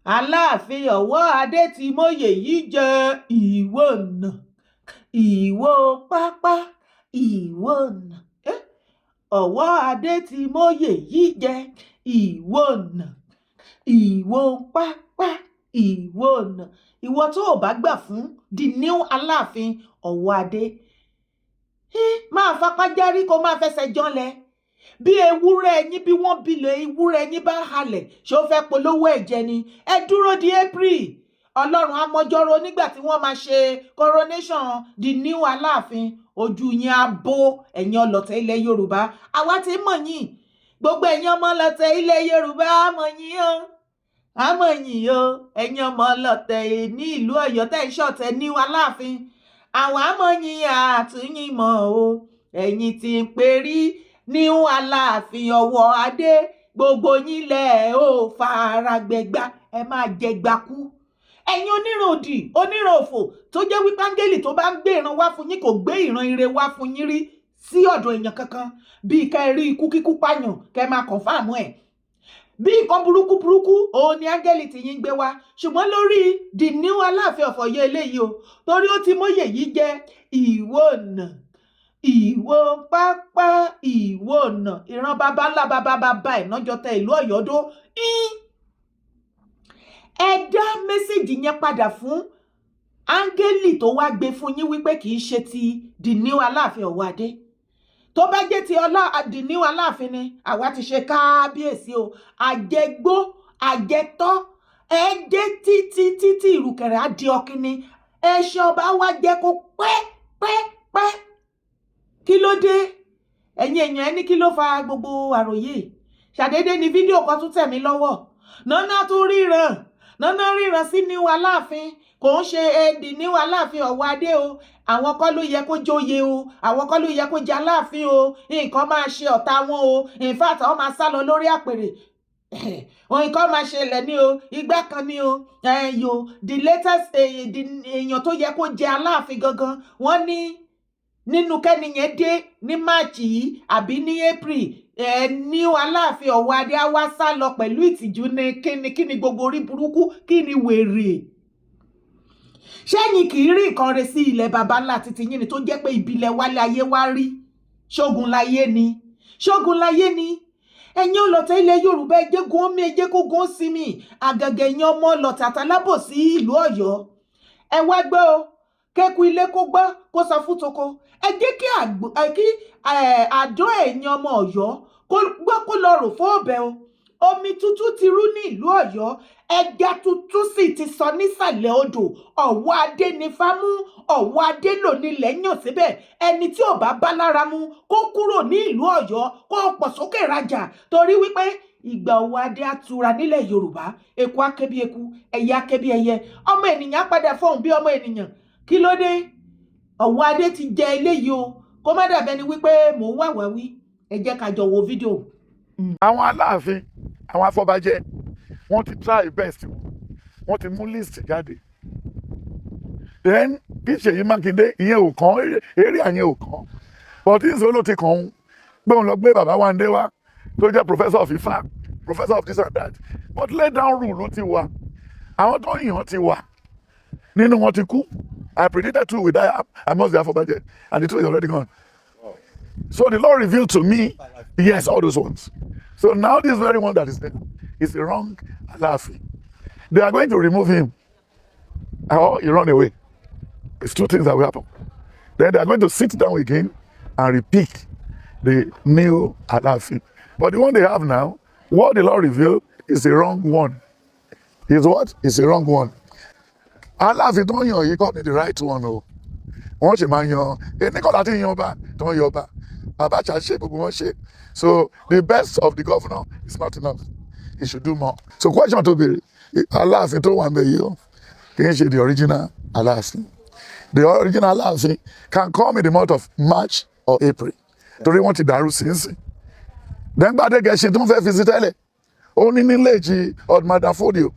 Aláàfin Ọwọ́adé ti mọ́yè yìí jẹ́ ìwọ̀nà ìwọ pápá ìwọ̀nà. Ọwọ́adé ti mọ́yè yìí jẹ́ ìwọ̀nà ìwọ pápá ìwọ̀nà. Ìwọ tó o bá gbà fún the new Aláàfin Ọwọ́adé, máa fapá járí, kó máa fẹsẹ̀ jọlẹ̀ bí ewúrẹ́ yín. Bí wọ́n bilẹ̀ ewúrẹ́ yín bá halẹ̀, ṣé ó fẹ́ polówó ẹ̀jẹ̀ ni? Ẹ dúró di April, Ọlọ́run amọ́jọ́rò nígbà tí wọ́n máa ṣe coronation the new Aláàfin. Ojú yín á bó, ẹ̀yin ọlọ̀tẹ̀ ilẹ̀ Yorùbá. Àwa ti mọ̀ yín, gbogbo ẹ̀yin ọmọ ọlọ̀tẹ̀ ilẹ̀ Yorùbá, á mọ̀ yín o, á mọ̀ yín o. Ẹ̀yin ọmọ ọlọ̀tẹ̀ ní ìlú Ọ̀yọ́ tẹ̀ ń ṣọ̀tẹ̀ new Aláàfin, àwa mọ̀ yín, àtúnyìn mọ̀ o. Ẹ̀yin tí ń perí new Aláàfin Ọwọ́adé, gbogbo yín lẹ̀ ó fara gbẹgbá, ẹ máa jẹgba kú. Ẹ̀yin oníran òdì, oníran òfò, tó jẹ́ wípé áńgẹ́lì tó bá ń gbé ìran wá fún yín kò gbé ìran ire wá fún yín rí sí ọ̀dọ̀ èèyàn kankan. Bíi kẹ́ ẹ rí ikú kíkú pààyàn, kẹ́ ẹ máa confirm ẹ̀ bí nǹkan burúkú burúkú, òun ni áńgẹ́lì tí yín gbé wá. Ṣùgbọ́n lórí the new Aláàfin of Ọ̀yọ́ eléyìí o, torí ó ti mọ́yè yìí jẹ́ ìwọ̀nà ìwọ pápá ìwọ̀nà, ìran baba ńlá baba baba ẹ̀ nájọ tẹ ìlú Ọ̀yọ́ dó. Ẹ dá message yẹn padà fún áńgẹ́lì tó wá gbé fún yín wípé kì í ṣe ti the new Aláàfin Ọ̀wọ́adé. Tó bá jẹ́ ti ọlá the new Aláàfin ni, àwa ti ṣe káábíyèsí o. Àjẹgbó àjẹtọ́, ẹ jẹ́ títí títí ìrùkẹ̀rẹ̀ á di ọ̀kíní. Ẹṣin ọba wa jẹ́ kó pẹ́ pẹ́ pẹ́. Kí ló dé, ẹ̀yin èèyàn? Ẹ ní kí ló fa gbogbo àròyé? Ṣàdédé ni fídíò kan tún tẹ̀ mí lọ́wọ́. Nánà tún ríran, nánà ríran sí new Aláàfin. Kò ń ṣe the new Aláàfin Ọ̀wọ́adé o. Àwọn kọ́ ló yẹ kó jóye o, àwọn kọ́ ló yẹ kó jẹ Aláàfin o. Nǹkan máa ṣe ọ̀tá wọn o. In fact, wọ́n máa sá lọ lórí àpèrè. Nǹkan máa ṣẹlẹ̀ ní o, ìgbà kan ní o. Ẹ̀yọ the latest èèyàn tó yẹ kó jẹ Aláàfin gangan, wọ́n ní nínú kẹ́ni yẹn dé ní March yìí àbí ní April, ẹ ní Aláàfin Ọ̀wọ́adé á wá sá lọ pẹ̀lú ìtìjú ní. Kíni kíni gbogbo orí burúkú? Kíni wèrè? Ṣẹ́yìn kì í rí nǹkan re sí ilẹ̀ baba ńlá títí yín ni, tó jẹ́ pé ìbílẹ̀ wálé ayé wá rí? Ṣógun láyé ni, ṣógun láyé ni. Ẹ̀yin ọlọ́tẹ̀ ilẹ̀ Yorùbá, ẹ jẹ́ gun omi, ẹ jẹ́ kó gun sinmi. Àgàgà ẹ̀yin ọmọ ọlọ́tẹ̀ àtàlábòsí ìlú Ọ̀yọ́, ẹ wá gbọ́ o. Kéku ilé kó gbọ́, kó sọ fún toko. Ẹ jẹ́ kí àdó ẹ̀yin ọmọ Ọ̀yọ́ kó gbọ́, kó lọ rò fún ọbẹ̀ o. Omi tútù ti rú ní ìlú Ọ̀yọ́, ẹja tuntun sì ti sọ nísàlẹ̀ odò. Ọ̀wọ́adé ní fámú, Ọ̀wọ́adé lò nílẹ̀ yàn síbẹ̀. Ẹni tí ò bá bá lára mu, kó kúrò ní ìlú Ọ̀yọ́, kó pọ̀ sókè rajà, torí wípé ìgbà Ọ̀wọ́adé á tura nílẹ̀ Yorùbá. Eku á ké bí eku, ẹyẹ á ké bí ẹyẹ, ọmọ ènìyàn á padà fọhùn bí ọmọ ènìyàn. Kí ló dé? Ọ̀wọ́adé ti jẹ eléyìí o. Kó má dàbẹ́ni wípé mò ń wà wá wí, ẹ jẹ́ ká jọ wo fídíò. Àwọn Aláàfin, àwọn afọbajẹ, wọ́n ti try best, wọ́n ti mú list jáde. Then kí Ṣèyí Mákindé, ìyẹn ò kàn, area yẹn ò kàn, but ìṣòro ló ti kàn ń gbé òun lọ gbé bàbá Wándé wá, tó jẹ́ professor of Ifá, professor of this and that. But lay down rule ló ti wà, àwọn tó yàn ti wà, nínú wọn ti kú. I predicted two will die amongst the afọbajẹ, and the two is already gone. So the Lord revealed to me, yes, all those ones. So now this very one that is there is the wrong Aláàfin. They are going to remove him or he run away. It's two things that will happen. Then they are going to sit down again and repeat the new Aláàfin. But the one they have now, what the Lord revealed is the wrong one. Is what? Is the wrong one. Aláàfin tó ń yàn yìí kọ́ ni the right one o. Wọ́n sì máa yan ẹni kọ́ láti yan ọba tó ń yan ọba. Abacha ṣe, gbogbo wọn ṣe. So the best of the governor is not enough. He should do more. So question tó béèrè, Aláàfin tó wà ń bẹ yìí o, kì í ṣe the original Aláàfin. The original Aláàfin can come in the month of March or April, torí wọ́n ti dàrú sínsìn. Then Gbádégẹṣin tó ń fẹ́ fi sí tẹ́lẹ̀, ó ní nílé ìjì Usman Dan Fodio,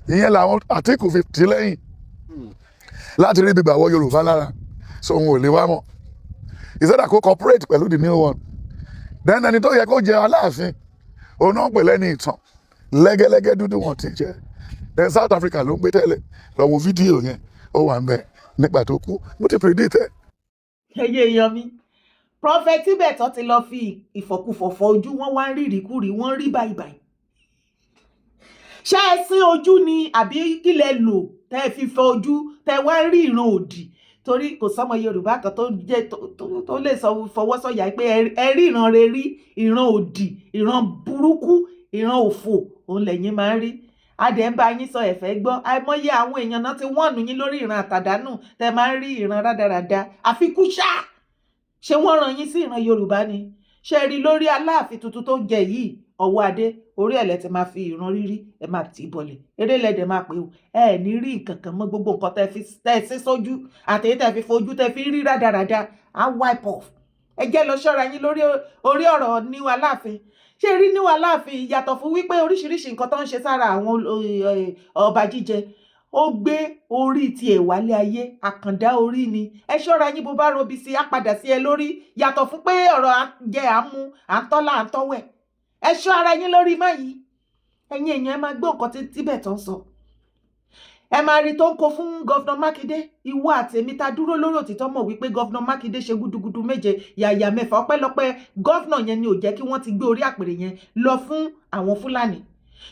ìyẹn làwọn Àtíkù fi tì lẹ́yìn láti rí bíbà wọ Yorùbá lára. So òun ò lè wá mọ́. He said that kó cooperate pẹ̀lú the new one. Then ẹni tó yẹ kó jẹ Aláàfin, òun náà pè lẹ́ni ìtàn lẹ́gẹ́lẹ́gẹ́ dúdú wọn ti jẹ. Then South Africa ló ń gbé tẹ́lẹ̀. Lọ wo fídíò yẹn, ó wà ń bẹ̀ nígbà tó kú. Mo ti predict ẹ̀. Ẹyẹ èèyàn mi, Prophet Tibetan ti lọ fi ìfọ̀kúfọ̀fọ̀ ojú, wọn wá ń rí ìríkúrí, wọ́n rí báyìí báyìí. Ṣé ẹ sín ojú ni àbí kí lẹ lò tẹ́ ẹ fi fọ ojú tẹ́ ẹ wá ń rí ìran òdì? Torí kò sọmọ Yorùbá kan tó jẹ́ tó lè sọ fọwọ́ sọ̀yà pé ẹ rí ìran rẹ, rí ìran òdì, ìran burúkú, ìran òfò, òun lẹ́yìn máa ń rí. Adẹ̀ ń bá yín sọ, ẹ̀fẹ́ gbọ́. Àìmọye àwọn èèyàn náà ti wọ́ọ̀nù yín lórí ìran àtàdánù tẹ́ máa ń rí, ìran rádaràda. Àfikún ṣá, ṣé wọ́n rán yín sí ìran Yorùbá ni? Ṣe rí lórí Aláàfin tuntun tó jẹ yìí, ọwọ́ adé orí ẹ̀ lẹ ti máa fi ìran rírí, ẹ máa tì í bọlẹ̀, eré lẹ́dẹ̀ máa pè ó. Ẹ ní rí nǹkan kan mọ́. Gbogbo nǹkan tẹ́ fi tẹ́ ẹ sí sójú àti èyí tẹ́ fi fojú tẹ́ fi rí rádaràda á wipe off. Ẹ jẹ́ lọ ṣọ́ra yín lórí orí ọ̀rọ̀ níwọ̀ Aláàfin. Ṣé rí níwọ̀ Aláàfin, yàtọ̀ fún wípé oríṣiríṣi nǹkan tó ń ṣe sára àwọn ọba jíjẹ, ó gbé orí tiẹ̀ wálé ayé, àkàndá orí ni. Ẹ ṣọ́ra yín, bó bá robi sí, á padà sí ẹ lórí. Yàtọ̀ fún pé ọ̀rọ̀ jẹ àmú, à ń tọ́lá, à ń tọ́wẹ̀, ẹ ṣọ́ ara yín lórí má yìí. Ẹ̀yin èèyàn, ẹ máa gbọ́ nǹkan tí Tibetan sọ, ẹ máa rí tó ń kó fún Governor Mákindé. Ìwọ àtẹ̀mí ta dúró lórí òtítọ́ mọ̀ wípé Governor Mákindé ṣe gúdúgúdú méje yàyà mẹ́fà. Ọpẹ́lọpẹ́ governor yẹn ni ò jẹ́ kí wọ́n ti gbé orí àpèrè yẹn lọ fún àwọn Fúlàní.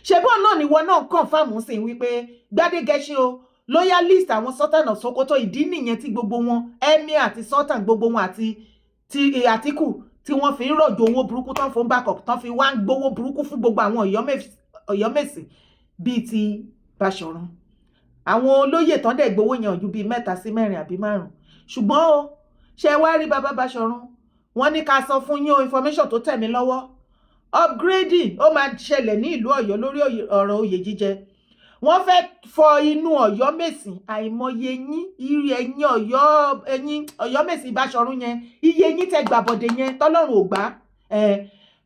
Ṣebọ́n náà ni wọn náà confirm sí wípé Gbádégẹṣin o, loyalist àwọn Sultan of Sokoto. Ìdí nìyẹn tí gbogbo wọn, emir àti sultan, gbogbo wọn àti ti Àtíkù, tí wọ́n fi ń rọ̀jò owó burúkú tán fún backup, tán fi wá ń gbowó burúkú fún gbogbo àwọn Ọ̀yọ́mèsì bíi ti Báṣọ̀run. Àwọn olóyè tán dẹ̀ gbowó yẹn ojú bíi mẹ́ta sí mẹ́rin àbí márùn. Ṣùgbọ́n o, ṣe wá rí bàbá Báṣọ̀run, wọ́n ní ká sọ fún yín o, information tó tẹ̀ mí lọ́wọ́, upgrading ó máa ṣẹlẹ̀ ní ìlú Ọ̀yọ́ lórí ọ̀rọ̀ oyè jíjẹ. Wọ́n fẹ́ fọ inú Ọ̀yọ́mèsì. Àìmọye yín, iye ẹ̀yin Ọ̀yọ́, ẹ̀yin Ọ̀yọ́mèsì Báṣọ̀run yẹn, iye yín tẹ gbàbọ̀dẹ̀ yẹn tọ́lọ́run ò gbà ẹ̀,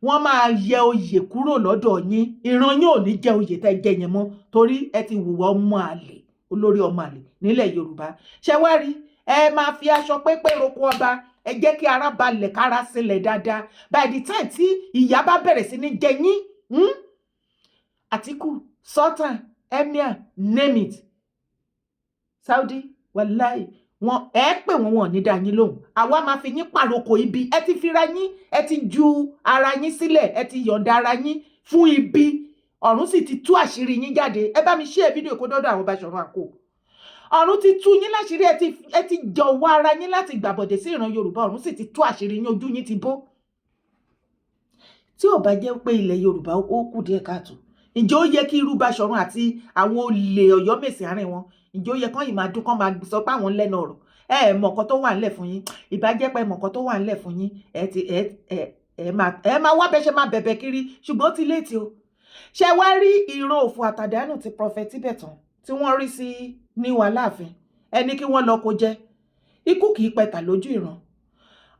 wọ́n máa yẹ oyè kúrò lọ́dọ̀ yín. Ìran yín ò ní jẹ oyè tẹ́ jẹ yẹn mọ́, torí ẹ ti hùwà ọmọ àlè, olórí ọmọ àlè nílẹ̀ Yorùbá. Ṣé wá rí, ẹ máa fi aṣọ pépé roko ọba. Ẹ jẹ́ kí ara balẹ̀, kára sílẹ̀ dáadáa. By the time tí ìyà bá bẹ̀rẹ̀ sí ní jẹ yín, Àtíkù, Sultan, emir, name it, Saudi, wàláì, wọn ẹ pè wọn, wọn ní dá yín lóhùn. Àwa máa fi yín pàrokò ibi. Ẹ ti fira yín, ẹ ti ju ara yín sílẹ̀, ẹ ti yọ̀ǹda ara yín fún ibi, ọ̀run sì ti tú àṣírí yín jáde. Ẹ bá mi ṣe fídíò kó dọ́dọ̀ àwọn Báṣọ̀run àkó. Ọ̀run ti tú yín láṣìírí. Ẹ ti jọ̀wọ́ ara yín láti gbàbọ̀dẹ̀ sí ìran Yorùbá. Ọ̀run sì ti tú àṣírí yín, ojú yín ti bó. Tí ò bá jẹ́ pé ilẹ̀ Yorùbá ó kù díẹ̀ káàtó, ǹjẹ́ ó yẹ kí irú Báṣọ̀run àti àwọn olè Ọ̀yọ́mèsì àárín wọn, ǹjẹ́ ó yẹ kán yìí máa dún, kán máa sọ pé àwọn ń lẹ́nu ọ̀rọ̀? Ẹ ẹ mọ̀ nǹkan tó wà ńlẹ̀ fún yín. Ìbá jẹ́ pé ẹ mọ̀ nǹkan tó wà ńlẹ̀ fún yín, ẹ ti ẹ ẹ ẹ máa wá bẹ́ ṣe máa bẹ̀bẹ̀ kiri, ṣùgbọ́n ó ti léètì o. Ṣé wá rí ìran òfò àtàdánù ti Prophet Tibetan tí wọ́n rí sí níwọ̀n Aláàfin, ẹni kí wọ́n lọ kó jẹ́ ikú kì í pẹ̀tà lójú ìran.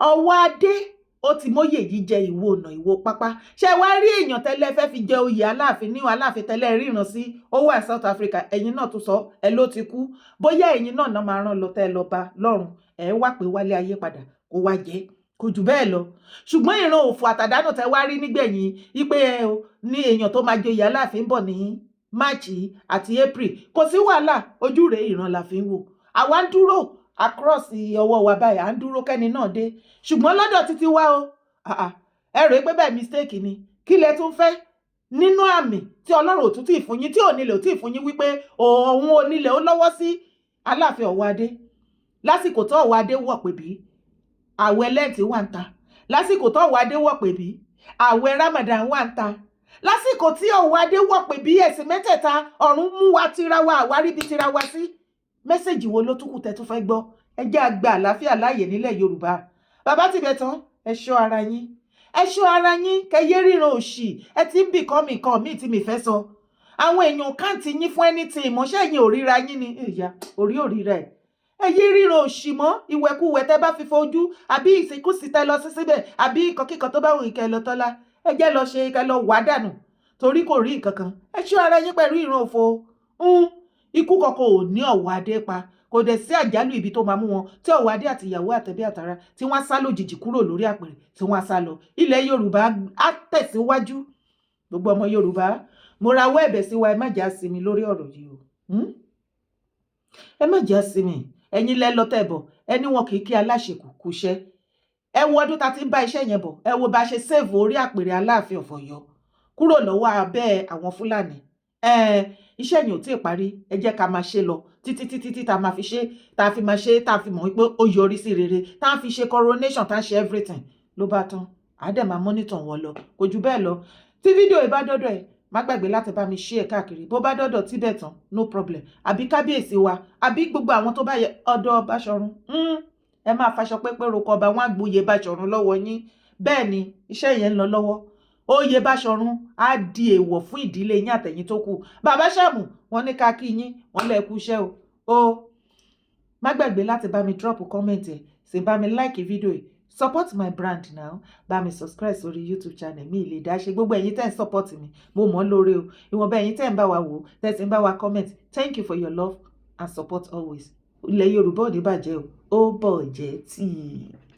Ọwọ́ adé ó ti móyè yìí jẹ ìwo ọ̀nà ìwo pápá. Ṣé wá rí èèyàn tẹ́lẹ̀ fẹ́ fi jẹ oyè Aláàfin níwọ̀n Aláàfin tẹ́lẹ̀ ríran sí, ó wà South Africa. Ẹ̀yin náà tún sọ ẹ ló ti kú. Bóyá ẹ̀yin náà náà máa rán lọ tẹ́ ẹ lọ bá lọ́run, ẹ̀ wá pé wálé ayé padà kó wá jẹ́, kò jù bẹ́ẹ̀ lọ. Ṣùgbọ́n ìran òfò àtàdánù tẹ́ wá rí nígbẹ̀yìn ipe ẹ o ní èèyàn tó máa joyè Aláàfin bọ̀ ní March àti April, kò sí wàhálà. Ojú rèé, ìran la fi ń wò. Àwa ń dúró across ọwọ́ wa báyìí, à ń dúró kẹ́ni náà dé. Ṣùgbọ́n lọ́dọ̀ títí wá o, ẹ rò pé bẹ́ẹ̀ mistake ni. Kí lẹ tún fẹ́ nínú àmì tí Ọlọ́run ò tún tí ì fún yín, tí onílẹ̀ ò tí ì fún yín, wípé òun onílẹ̀ ó lọ́wọ́ sí Aláàfin Ọ̀wọ́adé? Lásìkò tó Ọ̀wọ́adé wọ̀ pé bí àwẹ̀ Lent wà ń ta, lásìkò tó Ọ̀wọ́adé wọ̀ pé bí àwẹ̀ Ramadan wà ń ta, lásìkò tí Ọ̀wọ́adé wọ̀ pé bí ẹ̀sìn mẹ́tẹ̀ẹ̀ta, ọ̀run mú wa tira wa, àwárí bí tira wa sí. Message wo ló tún kù tẹ́ tún fẹ́ gbọ́? Ẹ jẹ́ àgbà àlàáfíà láàyè nílẹ̀ Yorùbá. Bàbá Tibetan, ẹ ṣọ́ ara yín, ẹ ṣọ́ ara yín, kẹyẹ ríran òṣì. Ẹ ti ń bì kọ́ mi nǹkan míì tí mi fẹ́ sọ. Àwọn èèyàn káǹtì yín fún anything ìmọ̀ṣẹ́ yín ò ríra yín ni ìyá orí ò ríra ẹ̀. Ẹ yé ríran òṣì mọ́. Ìwẹ̀kuwẹ̀ tẹ́ bá fi fojú àbí ìsìnkúsì tẹ́ lọ sí síbẹ̀ àbí ìkọ̀kíkọ̀ tó bá wù kẹ́ lọ tọ́lá, ẹ jẹ́ lọ ṣe kẹ́ lọ wà dànù, torí kò rí nǹkan kan. Ẹ ṣọ́ ara yín pẹ̀lú ìran òfo. Ikú kọ̀ọ̀kan ò ní ọ̀wọ́ adé pa, kò dẹ̀ sí àjálù ibi tó máa mú wọn tí ọ̀wọ́ adé àti ìyàwó àtẹ̀bí àtàrà tí wọ́n á sá lójijì kúrò lórí àpèrè, tí wọ́n á sá lọ. Ilẹ̀ Yorùbá á tẹ̀síwájú. Gbogbo ọmọ Yorùbá, Mo rawọ́ ẹ̀bẹ̀ sí wa, ẹ má jẹ́ àsinmi lórí ọ̀rọ̀ yìí o. Ẹ má jẹ́ àsinmi. Ẹ̀yin lẹ lọ tẹ̀ bọ̀, ẹni wọn kì í kí aláṣekù kúṣẹ́. Ẹ wo ọdún tá ti ń bá iṣẹ́ yẹn bọ̀. Ẹ wo bá ṣe save orí àpèrè Aláàfin of Ọ̀yọ́ kúrò lọ́wọ́ abẹ́ àwọn Fúlàní. Iṣẹ́ yẹn ò tí ì parí. Ẹ jẹ́ ká máa ṣe lọ títí títí tí tá a máa fi ṣe, tá a fi máa ṣe, tá a fi mọ̀ wípé ó yọrí sí rere, tá a fi ṣe coronation, tá a ṣe everything, ló bá tán. Àá dẹ̀ máa monitor wọn lọ, kò jù bẹ́ẹ̀ lọ. Tí fídíò yìí bá dọ́dọ̀ ẹ̀, má gbàgbé láti bá mi share káàkiri. Bó bá dọ́dọ̀ tíbẹ̀ tán, no problem. Àbí kábíyèsí wa, àbí gbogbo àwọn tó bá yẹ ọ̀dọ̀ Báṣọ̀run, ẹ máa faṣọ pépé roko ọba, wọn àgbóyè Báṣọ̀run lọ́wọ́ yín. Bẹ́ẹ̀ ni, iṣẹ́ yẹn ń lọ lọ́wọ́. Oyè Báṣọ̀run á di èèwọ̀ fún ìdílé yín àtẹ̀yìn tó kù. Bàbá Ṣàmù, wọn ní ká kí yín, wọn lè kú iṣẹ́ o. O má gbàgbé láti bá mi drop comment ẹ̀ sì, bá mi like fídíò yìí. Support my brand now, bá mi subscribe sórí YouTube channel mi. Lè dá ṣe gbogbo ẹ̀yin tẹ́ ń support mi, mo mọ̀ lóore o. Ìwọ̀nba ẹ̀yin tẹ́ ń bá wa wò, tẹ́ sì ń bá wa comment, thank you for your love and support always. Ilẹ̀ Yorùbá ò ní bàjẹ́ o. Ó bọ̀ jẹ́ tíì.